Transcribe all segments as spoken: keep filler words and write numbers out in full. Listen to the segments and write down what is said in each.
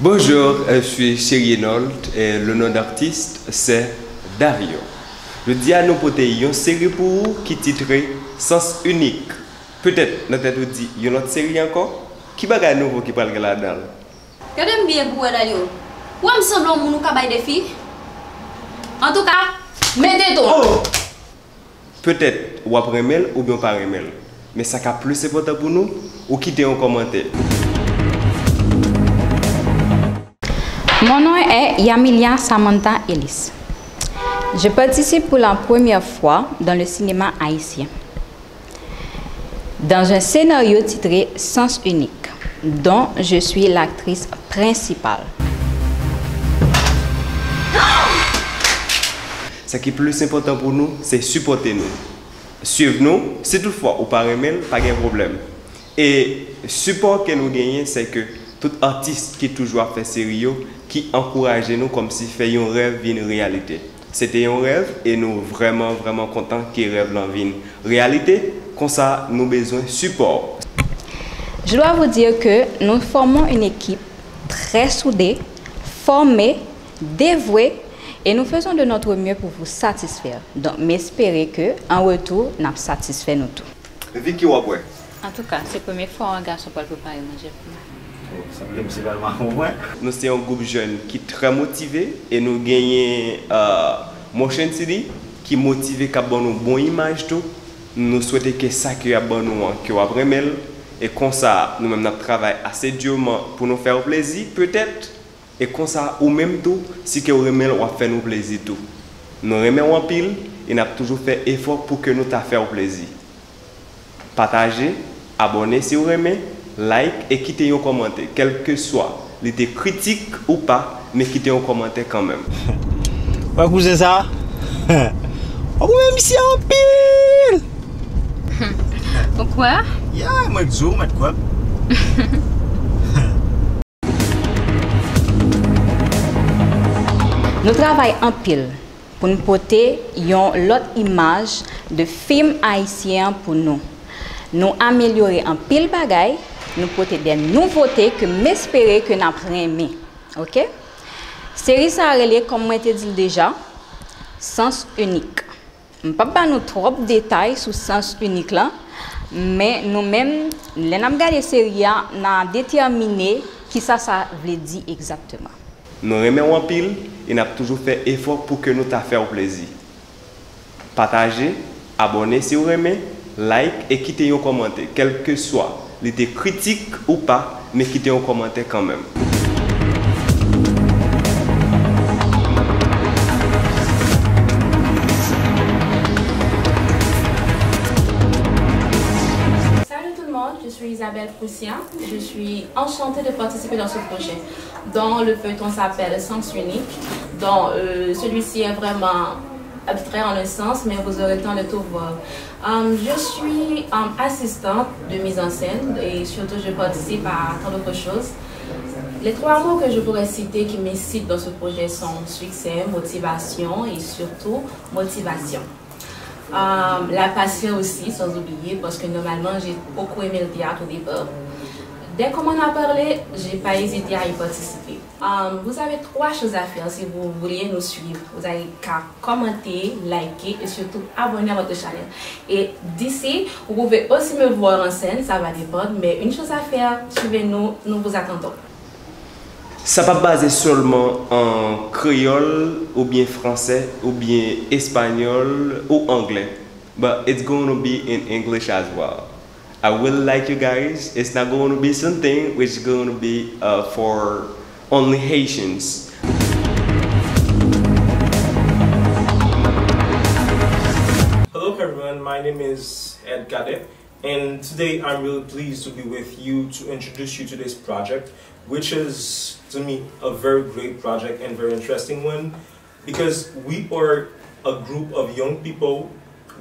Bonjour, euh, je suis Chérienold et le nom d'artiste c'est Dario. Jodi a nou pote yon seri pou ou ki titre Sens Inik. Petèt nan tèt ou di yon lòt seri ankò? Ki bagay nouvo ki pral gen ladan l? Gade m byen pou w wè Dario. Ou wè m sanble yon moun ou ka bay defi? Antouka, mete tou! Petèt w ap renmen l oubyen w pa renmen l, men sa k ap plis enpòtan pou nou, ou kite yon kòmantè. Mon nom est Yamilia Samantha Ellis. Je participe pour la première fois dans le cinéma haïtien, dans un scénario titré Sens Unique, dont je suis l'actrice principale. Sa ki plis enpòtan pou nou, se sipòte nou. Swiv nou, si toutfwa ou pa renmen l, pa gen pwoblèm. E sipò ke nou genyen, se ke tout atis ki toujou ap fè seri yo, ki ankouraje nou kòmsi fè yon rèv vin reyalite. Se te yon rèv e nou vrèman, vrèman kontan ke rèv lan vin reyalite. Konsa, nou bezwen sipò. Je dois vous dire que nous formons une équipe très soudée, formée, dévouée, et nous faisons de notre mieux pour vous satisfaire. Donc, m espere ke, an retou, n ap satisfè nou tou. Vicky, w ap wè. Antouka, se premye fwa yon gason pral prepare manje pou mwen. Oh, sanble m se pral maron mwen. Nou se yon gwoup jèn ki trè motive e nou genyen uh, Motion City ki motive, k ap ban nou bon imaj tou. Nou swete ke sa ke y ap ban nou an, ke w ap renmen l. E konsa, nou menm n ap travay asedyèman pou nou fè w plezi, petèt. E konsa, ou menm tou, si ke w renmen l, w ap fè nou plezi tou. Nou renmen w anpil e n ap toujou fè efò pou ke nou ta fè w plezi. Pataje, abòne si w renmen, like e kite yon kòmantè, kèlkeswa li te kritik ou pa, men kite yon kòmantè kanmenm. Wè kouzen sa? W ap renmen misye anpil! Ou kwè? Ya, mwen k di w, mèt kwè m. Nou travay anpil pou n pote yon lòt imaj de fim ayisyen an pou nou. Nou amelyore anpil bagay, nou pote de nouvote ke m espere ke n ap renmen. Oke? Seri sa a rele, kòm mwen te di l deja, Sens Unique. M p ap ba nou twòp detay sou Sens Unique lan, men nou menm, lè n ap gade seri a, n a detèmine kisa sa vle di egzakteman. Nou renmen w anpil e n ap toujou fè efò pou ke nou ta fè w plezi. Pataje, abòne si w renmen, like e kite yon kòmantè, kèlkeswa li te kritik ou pa, men kite yon kòmantè kanmenm. Salut tout le monde, je suis Isabelle Poussian. Je suis enchantée de participer dans ce projet dont le feuilleton s'appelle Sens Unique, dont euh, celui-ci est vraiment abstrait en un sens, mais vous aurez le temps de tout voir. Euh, je suis euh, assistante de mise en scène et surtout je participe à tant d'autres choses. Les trois mots que je pourrais citer qui m'incitent dans ce projet sont succès, motivation et surtout motivation. Euh, la passion aussi, sans oublier, parce que normalement, j'ai beaucoup aimé le théâtre au départ. Dès qu'on m'en a parlé, j'ai pas hésité à y participer. Euh, vous avez trois choses à faire si vous voulez nous suivre. Vous avez qu'à commenter, liker et surtout abonner à votre channel. Et d'ici, vous pouvez aussi me voir en scène, ça va dépendre, mais une chose à faire, suivez-nous, nous vous attendons. Sa p ap baze sèlman an kreyòl oubyen fransè oubyen espanyòl ou anglè, but it's gonna be in English as well. I really like you guys. It's not gonna be something which is gonna be uh, for only Haitians. Hello everyone, my name is Ed Cadet. And today I'm really pleased to be with you to introduce you to this project, which is, to me, a very great project and very interesting one because we are a group of young people.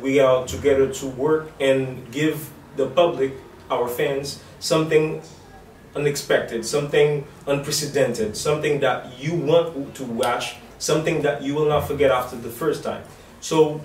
We are together to work and give the public, our fans, something unexpected, something unprecedented, something that you want to watch, something that you will not forget after the first time. So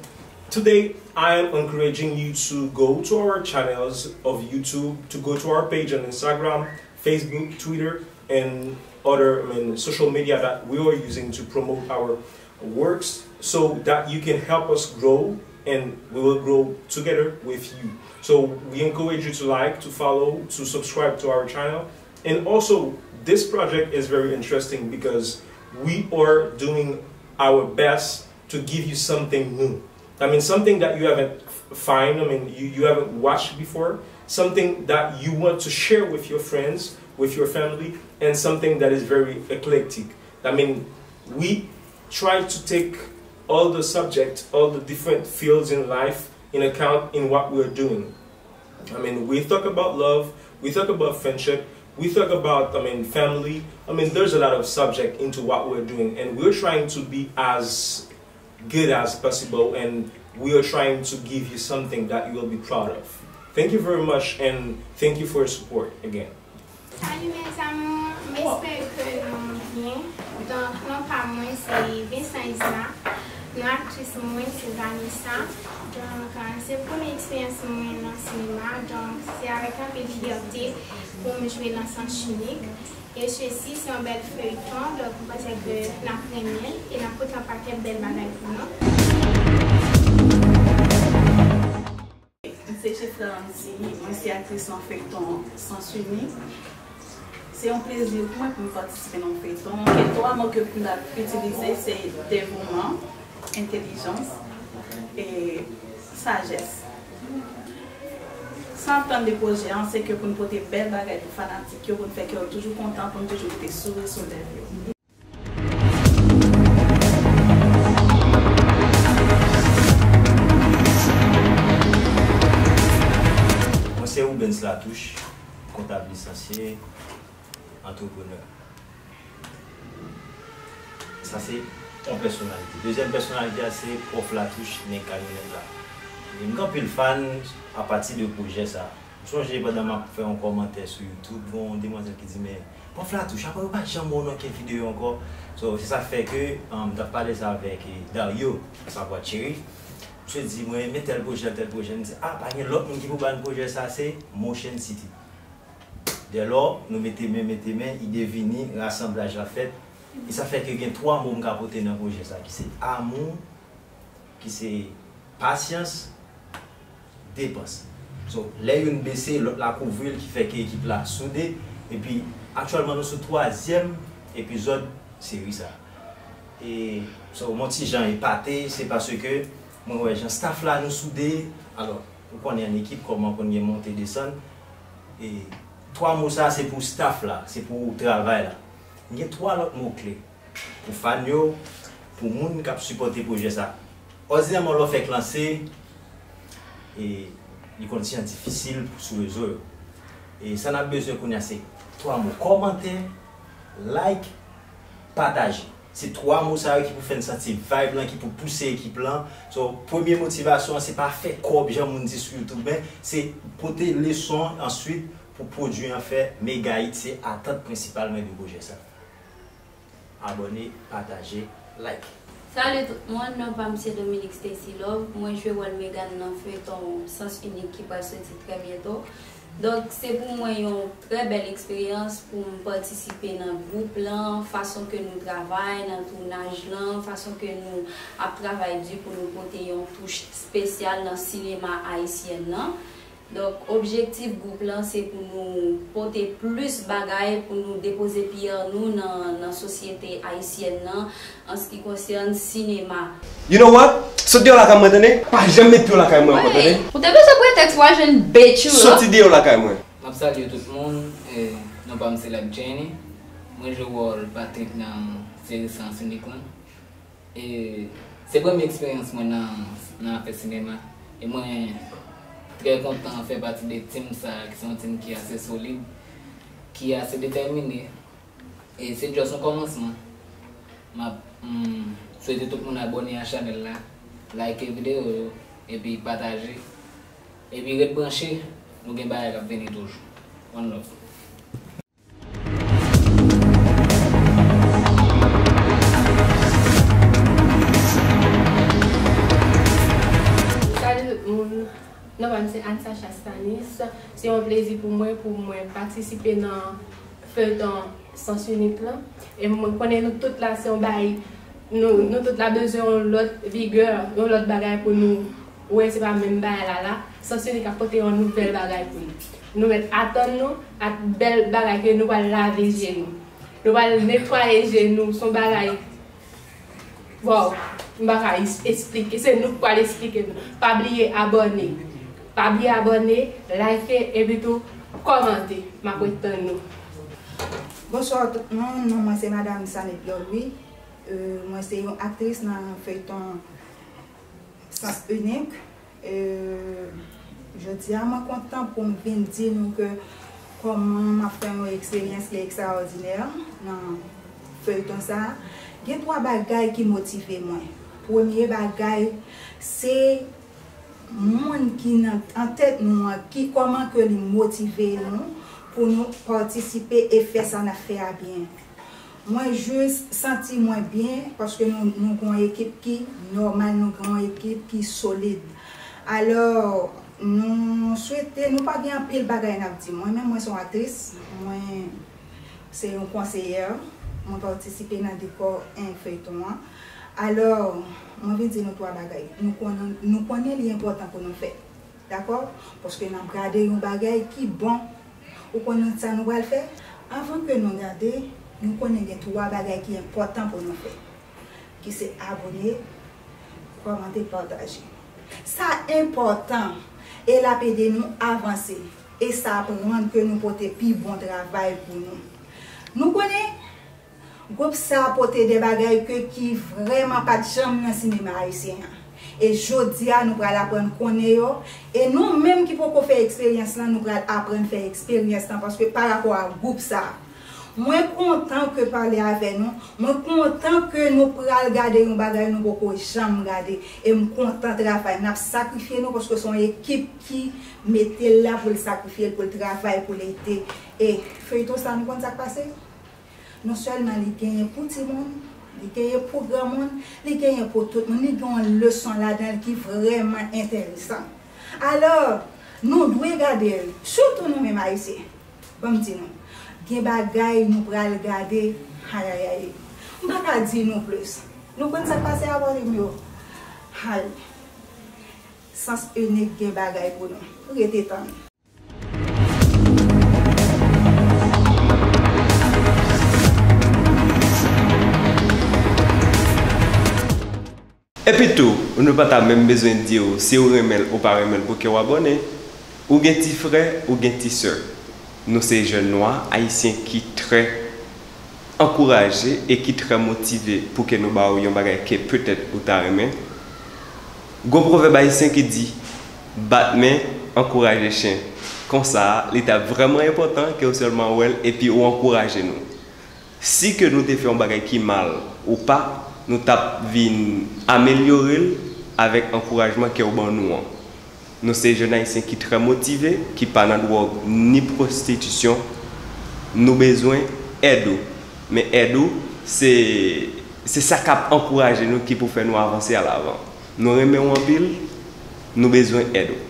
today, I am encouraging you to go to our channels of YouTube, to go to our page on Instagram, Facebook, Twitter, and other, I mean, social media that we are using to promote our works so that you can help us grow and we will grow together with you. So we encourage you to like, to follow, to subscribe to our channel. And also, this project is very interesting because we are doing our best to give you something new. I mean, something that you haven't f- find, I mean, you, you haven't watched before, something that you want to share with your friends, with your family, and something that is very eclectic. I mean, we try to take all the subjects, all the different fields in life in account in what we're doing. I mean, we talk about love, we talk about friendship, we talk about, I mean, family. I mean, there's a lot of subject into what we're doing, and we're trying to be as good as possible, and we are trying to give you something that you will be proud of. Thank you very much, and thank you for your support again. Salut mes amours, m espere ke nou byen. Donk, non pa mwen se Vincent Isma. Non aktris mwen se Vanessa. Donk, se premye eksperyans mwen nan sinema. Donk, se avèk anpil fyète pou m jwe nan Sens Unique. E sesi se yon bèl feyton, donk m panse ke n ap renmen l e n ap pote yon pakèt bèl bagay pou nou. M se Chefra Andy, mwen se aktris nan feyton Sens Unique. Se yon plezi pou mwen pou m patisipe nan yon feyton. E twa mo ke m t ap itilize se devouman, entèlijans e sajès. Sa m ap tann de pwojè an, se ke pou n pote bèl bagay pou fanatik yo, pou n fè kè yo toujou kontan, pou n toujou kite souri sou lèv yo. Mwen se Rubens Latouche, kontab lisansye, antreprenè. Sa se yon pèsonalite. Dezyèm pèsonalite a se Pwòf Latouche, nèg kamyonèt la. E m gen anpil fan apati de pwojè sa. M sonje pandan m ap fè yon kòmantè sou YouTube, gen yon demwazèl ki di, "Men, Pwòf Latouche, apa yo pa janm wè w nan okenn videyo ankò?" So, se sa k fè ke, um, m t ap pale sa avèk, eh, Dario, asavwa Thierry. Misye di mwen, "Men tèl pwojè, tèl pwojè." M di, "A, pa gen lòt moun ki pou ban pwojè sa, se Motion City." Dèlò, nou mete men, mete men, ide vini, rasanblaj la fèt. E sa fè ke gen twa mo m ka pote nan pwojè sa, ki se amou, ki se pasyans, depans. So, lè youn bese, lòt la kouvri l, ki fè ke ekip la soude. Epi, aktyèlman, nou sou twazyèm epizòd seri sa. E, so, m on ti jan epate, se paske mwen wè jan staff la nou soude. Alò, ou konnen an ekip kòman konn gen monte desann. E twa mo sa se pou staff la, se pou travay la. M gen twa lòt mo kle pou fan yo, pou moun k ap sipòte pwojè sa. Òdinèman, lè w fèk lanse, e li konn ti jan difisil sou rezo yo. E sa n ap bezwen kounye a se twa mo, kòmantè, like, pataje. Se twa mo sa yo ki pou fè n santi vibe lan, ki pou pouse ekip lan. So, premye motivasyon an, se pa fè kòb jan moun di sou YouTube, men se pote leson an, answit pou pwodui an fè mega hit, se atant prensipal mwen de pwojè sa. Abòne, pataje, like. Salut tout moun, non pa m se Dominique Stacy Love. Mwen jwe wòl Megan nan feyton Sens Unique ki pral soti trè byento. Donk, se pou mwen yon trè bèl eksperyans pou m patisipe nan gwoup lan, fason ke nou travay nan tounaj lan, fason ke nou ap travay di pou nou pote yon touch espesyal nan sinema ayisyèn nan. Donk, objektif gwoup lan se pou nou pote plis bagay, pou nou depoze pyè nou nan, nan sosyete ayisyèn nan, an se ki konsène sinema. You know what? Sot deyò lakay mwen, tande? Pa janm met pye w lakay mwen ankò, tande? Ou te bezwen pretèks pou al jwenn bèt ou, non? Soti deyò lakay mwen. M ap salye tout moun, e, non pa m se Lab Jenny. Mwen jwe wòl Patrick nan seri Sens Unique lan. E se premye eksperyans mwen nan, nan afè sinema. E mwen trè kontan fè pati de tim sa a, ki se yon tim ki ase solid, ki ase detèmine. E se just yon kòmansman. M ap, mm, swete tout moun abòne a chanèl la, like videyo yo, epi pataje. Epi ret branche, nou gen bagay k ap vini toujou. One love. Salut tout moun. Non pa m se Anne Sacha Stanis. Se yon plezi pou mwen, pou mwen patisipe nan feyton Sans Unique lan. E mwen konnen nou tout la, se yon bagay, nou, nou tout la bezwen yon lòt vigè, yon lòt bagay pou nou wè se pa menm bagay la la. Sans Unique ap pote yon nouvèl bagay pou nou. Nou mèt atann nou ak bèl bagay ke nou pral lave je nou. Nou pral netwaye je nou, se yon bagay Wow, m pa ka es- esplike. Se nou k pral esplike nou. Pa bliye abòne. Pa bliye abòne, like, epi tou kòmante. M ap ret tann nou. Bonswa tout moun, non mwen se Madanm Sanet Lorlouis. Euh, mwen se yon aktris nan feyton Sans Unique. Euh, jodi a mwen kontan pou m vin di nou ke kòman m ap fè yon eksperyans ki ekstraòdinè nan feyton sa a. Gen twa bagay ki motive mwen. Premye bagay, se moun ki nan an tèt nou an, ki kòman ke li motive nou pou nou patisipe e fè sa n ap fè a byen. Mwen jis santi mwen byen paske nou, nou gen yon ekip ki nòmal, nou gen yon ekip ki solid. Alò, nou swete, nou pa gen anpil bagay n ap di. Mwen menm, mwen se yon aktris, mwen se yon konseyè, mwen patisipe nan dekò en feyton an. Alò, mwen vin di nou twa bagay. Nou konnen, nou konnen li enpòtan pou nou fè. Dakò? Paske n ap gade yon bagay ki bon. Ou konnen sa nou pral fè? Anvan ke nou gade, nou konnen gen twa bagay ki enpòtan pou nou fè, ki se abòne, kòmante, pataje. Sa enpòtan e l ap ede nou avanse. E sa ap rann ke nou pote pi bon travay pou nou. Nou konnen, gwoup sa a pote de bagay ke ki vrèman pa t janm nan sinema ayisyen an. E jodi a, nou pral aprann konnen yo. E nou menm ki poko fè eksperyans lan, nou pral aprann fè eksperyans lan paske pa rapò a gwoup sa a. Mwen kontan ke pale avè nou. Mwen kontan ke nou pral gade yon bagay nou poko janm gade. E m kontan travay. N ap sakrifye nou paske se yon ekip ki mete l la pou l sakrifye l, pou l travay, pou l ede. E feyton sa, nou konn sa k pase? Non sèlman li genyen pou timoun, li genyen pou granmoun, li genyen pou tout moun. Li gen yon leson ladan l ki vrèman enteresan. Alò, nou dwe gade l, sitou nou menm Ayisyen. Ban m di nou, gen bagay nou pral gade, ayayay. M pa ka di nou plis. Nou konn sa k pase, abòne m yo. Hay. Sans Unique gen bagay pou nou. Rete tann. Epi tou, nou pa ta menm bezwen di w si w renmen l ou pa renmen l pou ke w abòne. Ou gen ti frè, ou gen ti sè. Nou se jèn nwa ayisyen ki trè ankouraje e ki trè motive pou ke nou ba w yon bagay ke petèt ou ta renmen. Gon pwovèb ayisyen ki di, bat men, ankouraje chen. Konsa, li ta vrèman enpòtan ke w sèlman wè l epi w ankouraje nou. Si ke nou te fè yon bagay ki mal ou pa, nou t ap vin amelyore l avèk ankourajman ke w ban nou an. Nou se jèn ayisyen ki trè motive, ki pa nan dwòg ni pwostitisyon. Nou bezwen èd ou. Men èd ou, se, se sa k ap ankouraje nou ki pou fè nou avanse alavan. Nou renmen w anpil, nou bezwen èd ou.